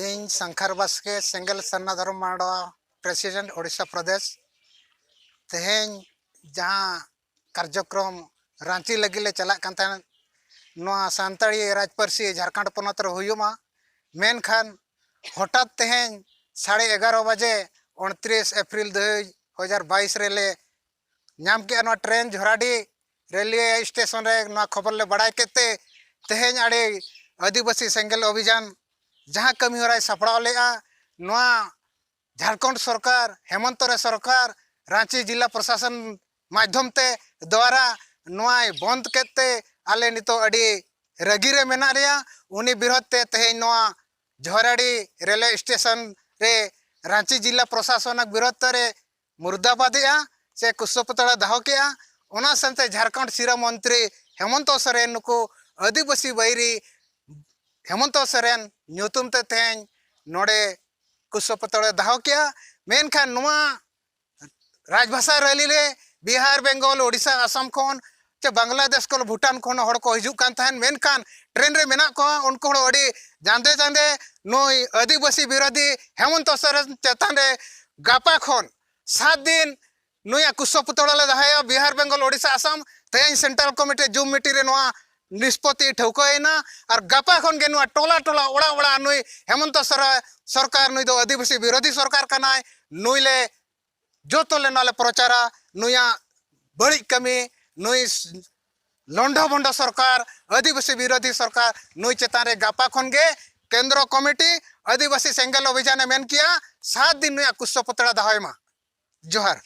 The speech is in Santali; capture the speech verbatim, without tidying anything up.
ᱤᱧ ᱥᱟᱝᱠᱷᱟᱨ ᱵᱟᱥᱠᱮ, ᱥᱮᱸᱜᱮᱞ ᱥᱟᱨᱱᱟ ᱫᱷᱚᱨᱚᱢ ᱢᱟᱰᱣᱟ, ᱯᱨᱮᱥᱤᱰᱮᱱᱴ, ᱳᱰᱤᱥᱟ ᱯᱨᱚᱫᱮᱥ᱾ ᱛᱮᱦᱮᱧ ᱡᱟᱦᱟᱸ ᱠᱟᱨᱡᱚᱠᱨᱚᱢ ᱨᱟᱸᱪᱤ ᱞᱟᱹᱜᱤᱫ ᱞᱮ ᱪᱟᱞᱟᱜ ᱠᱟᱱ ᱛᱟᱦᱮᱸᱫ, ᱱᱚᱣᱟ ᱥᱟᱱᱛᱟᱲᱤ ᱨᱟᱡᱽ ᱯᱟᱹᱨᱥᱤ ᱡᱷᱟᱲᱠᱷᱚᱸᱰ ᱯᱚᱱᱚᱛ ᱨᱮ ᱦᱩᱭᱩᱜ ᱢᱟ, ᱢᱮᱱᱠᱷᱟᱱ ᱦᱚᱴᱟᱛ ᱛᱮᱦᱮᱧ ᱥᱟᱲᱮ ᱮᱜᱟᱨᱚ ᱵᱟᱡᱮ, ᱩᱱᱛᱨᱤᱥ ᱮᱯᱨᱤᱞ ᱫᱩ ᱦᱟᱡᱟᱨ ᱵᱟᱭᱤᱥ ᱨᱮᱞᱮ ᱧᱟᱢ ᱠᱮᱜᱼᱟ ᱱᱚᱣᱟ ᱴᱨᱮᱱ ᱡᱷᱚᱨᱟᱰᱤ ᱨᱮᱞᱣᱮ ᱥᱴᱮᱥᱚᱱ ᱨᱮ᱾ ᱱᱚᱣᱟ ᱠᱷᱚᱵᱚᱨ ᱞᱮ ᱵᱟᱲᱟᱭ ᱠᱮᱫ ᱛᱮ ᱛᱮᱦᱮᱧ ᱟᱹᱰᱤ ᱟᱹᱫᱤᱵᱟᱹᱥᱤ ᱥᱮᱸᱜᱮᱞ ᱚᱵᱷᱤᱡᱟᱱ ᱡᱟᱦᱟᱸ ᱠᱟᱹᱢᱤ ᱦᱚᱨᱟᱭ ᱥᱟᱯᱲᱟᱣ ᱞᱮᱜᱼᱟ, ᱱᱚᱣᱟ ᱡᱷᱟᱲᱠᱷᱚᱸᱰ ᱥᱚᱨᱠᱟᱨ, ᱦᱮᱢᱚᱱᱛᱚ ᱥᱚᱨᱮᱱ ᱥᱚᱨᱠᱟᱨ, ᱨᱟᱸᱪᱤ ᱡᱤᱞᱟ ᱯᱨᱚᱥᱟᱥᱚᱱ ᱢᱟᱫᱽᱫᱷᱚᱢ ᱛᱮ ᱫᱣᱟᱨᱟ ᱱᱚᱣᱟᱭ ᱵᱚᱱᱫ ᱠᱮᱫ ᱛᱮ ᱟᱞᱮ ᱱᱤᱛᱚᱜ ᱟᱹᱰᱤ ᱨᱟᱹᱜᱤ ᱨᱮ ᱢᱮᱱᱟᱜ ᱞᱮᱭᱟ᱾ ᱩᱱᱤ ᱵᱤᱨᱳᱫᱷ ᱛᱮ ᱛᱮᱦᱮᱧ ᱱᱚᱣᱟ ᱡᱷᱚᱨᱟᱰᱤ ᱨᱮᱞᱣᱮ ᱥᱴᱮᱥᱚᱱ ᱨᱮ ᱨᱟᱸᱪᱤ ᱡᱤᱞᱟ ᱯᱨᱚᱥᱟᱥᱚᱱ ᱵᱤᱨᱳᱫᱷ ᱨᱮ ᱢᱩᱨᱫᱟᱵᱟᱫᱮᱜᱼᱟ ᱥᱮ ᱠᱩᱥᱚ ᱯᱩᱛᱲᱟ ᱫᱟᱦᱚ ᱠᱮᱜᱼᱟ᱾ ᱚᱱᱟ ᱥᱟᱶᱛᱮ ᱡᱷᱟᱲᱠᱷᱚᱸᱰ ᱥᱤᱨᱟᱹ ᱢᱚᱱᱛᱨᱤ ᱦᱮᱢᱚᱱᱛᱚ ᱥᱚᱨᱮᱱ ᱱᱩᱠᱩ ᱟᱹᱫᱤᱵᱟᱹᱥᱤ ᱵᱟᱹᱭᱨᱤ ᱦᱮᱢᱚᱱᱛᱚ ᱥᱚᱨᱮᱱ ᱧᱩᱛᱩᱢ ᱛᱮ ᱛᱮᱦᱮᱧ ᱱᱚᱰᱮ ᱠᱩᱥᱚ ᱯᱩᱛᱲᱟ ᱫᱟᱦᱚ ᱠᱮᱜᱼᱟ᱾ ᱢᱮᱱᱠᱷᱟᱱ ᱱᱚᱣᱟ ᱨᱟᱡᱽᱵᱷᱟᱥᱟ ᱨᱮᱞᱤ ᱨᱮ ᱵᱤᱦᱟᱨ, ᱵᱮᱝᱜᱚᱞ, ᱳᱰᱤᱥᱟ, ᱟᱥᱟᱢ ᱠᱷᱚᱱ ᱪᱮ ᱵᱟᱝᱞᱟᱫᱮᱥ ᱠᱷᱚᱱ, ᱵᱷᱩᱴᱟᱱ ᱠᱷᱚᱱ ᱦᱚᱲ ᱠᱚ ᱦᱤᱡᱩᱜ ᱠᱟᱱ ᱛᱟᱦᱮᱸᱱ, ᱢᱮᱱᱠᱷᱟᱱ ᱴᱨᱮᱱ ᱨᱮ ᱢᱮᱱᱟᱜ ᱠᱚᱣᱟ ᱩᱱᱠᱩ ᱦᱚᱲ ᱟᱹᱰᱤ ᱡᱟᱸᱫᱮ ᱡᱟᱸᱫᱮ ᱱᱩᱭ ᱟᱹᱫᱤᱵᱟᱹᱥᱤ ᱵᱤᱨᱳᱫᱷᱤ ᱦᱮᱢᱚᱱᱛᱚ ᱥᱚᱨᱮᱱ ᱪᱮᱛᱟᱱ ᱨᱮ ᱜᱟᱯᱟ ᱠᱷᱚᱱ ᱥᱟᱛ ᱫᱤᱱ ᱱᱩᱭᱟᱜ ᱠᱩᱥᱚ ᱯᱩᱛᱚᱲᱟ ᱞᱮ ᱫᱚᱦᱚᱭᱟ᱾ ᱵᱤᱦᱟᱨ, ᱵᱮᱝᱜᱚᱞ, ᱳᱰᱤᱥᱟ, ᱟᱥᱟᱢ᱾ ᱛᱮᱦᱮᱧ ᱥᱮᱱᱴᱨᱟᱞ ᱠᱚᱢᱤᱴᱤ ᱡᱩᱢ ᱢᱤᱴᱤᱝ ᱨᱮ ᱱᱚᱣᱟ ᱱᱤᱥᱯᱚᱛᱤ ᱴᱷᱟᱹᱣᱠᱟᱹᱭᱮᱱᱟ᱾ ᱟᱨ ᱜᱟᱯᱟ ᱠᱷᱚᱱ ᱜᱮ ᱱᱚᱣᱟ ᱴᱚᱞᱟ ᱴᱚᱞᱟ, ᱚᱲᱟᱜ ᱚᱲᱟᱜ ᱱᱩᱭ ᱦᱮᱢᱚᱱᱛᱚ ᱥᱚᱨ-, ᱥᱚᱨᱠᱟᱨ, ᱱᱩᱭ ᱫᱚ ᱟᱹᱫᱤᱵᱟᱹᱥᱤ ᱵᱤᱨᱳᱫᱷᱤ ᱥᱚᱨᱠᱟᱨ ᱠᱟᱱᱟᱭ᱾ ᱱᱩᱭ ᱞᱮ ᱡᱚᱛᱚ ᱞᱮ ᱱᱚᱣᱟ ᱞᱮ ᱯᱨᱚᱪᱟᱨᱟ᱾ ᱱᱩᱭᱟᱜ ᱵᱟᱹᱲᱤᱡ ᱠᱟᱹᱢᱤ, ᱱᱩᱭ ᱞᱚᱱᱰᱷᱚ ᱵᱷᱚᱱᱰᱚ ᱥᱚᱨᱠᱟᱨ, ᱟᱹᱫᱤᱵᱟᱹᱥᱤ ᱵᱤᱨᱳᱫᱷᱤ ᱥᱚᱨᱠᱟᱨ, ᱱᱩᱭ ᱪᱮᱛᱟᱱ ᱨᱮ ᱜᱟᱯᱟ ᱠᱷᱚᱱ ᱜᱮ ᱠᱮᱱᱫᱨᱚ ᱠᱚᱢᱤᱴᱤ ᱟᱹᱫᱤᱵᱟᱹᱥᱤ ᱥᱮᱸᱜᱮᱞ ᱚᱵᱷᱤᱡᱟᱱᱮ ᱢᱮᱱ ᱠᱮᱜᱼᱟ, ᱥᱟᱛ ᱫᱤᱱ ᱱᱩᱭᱟᱜ ᱠᱩᱥᱚ ᱯᱩᱛᱲᱟ ᱫᱚᱦᱚᱭ ᱢᱟ᱾ ᱡᱚᱦᱟᱨ᱾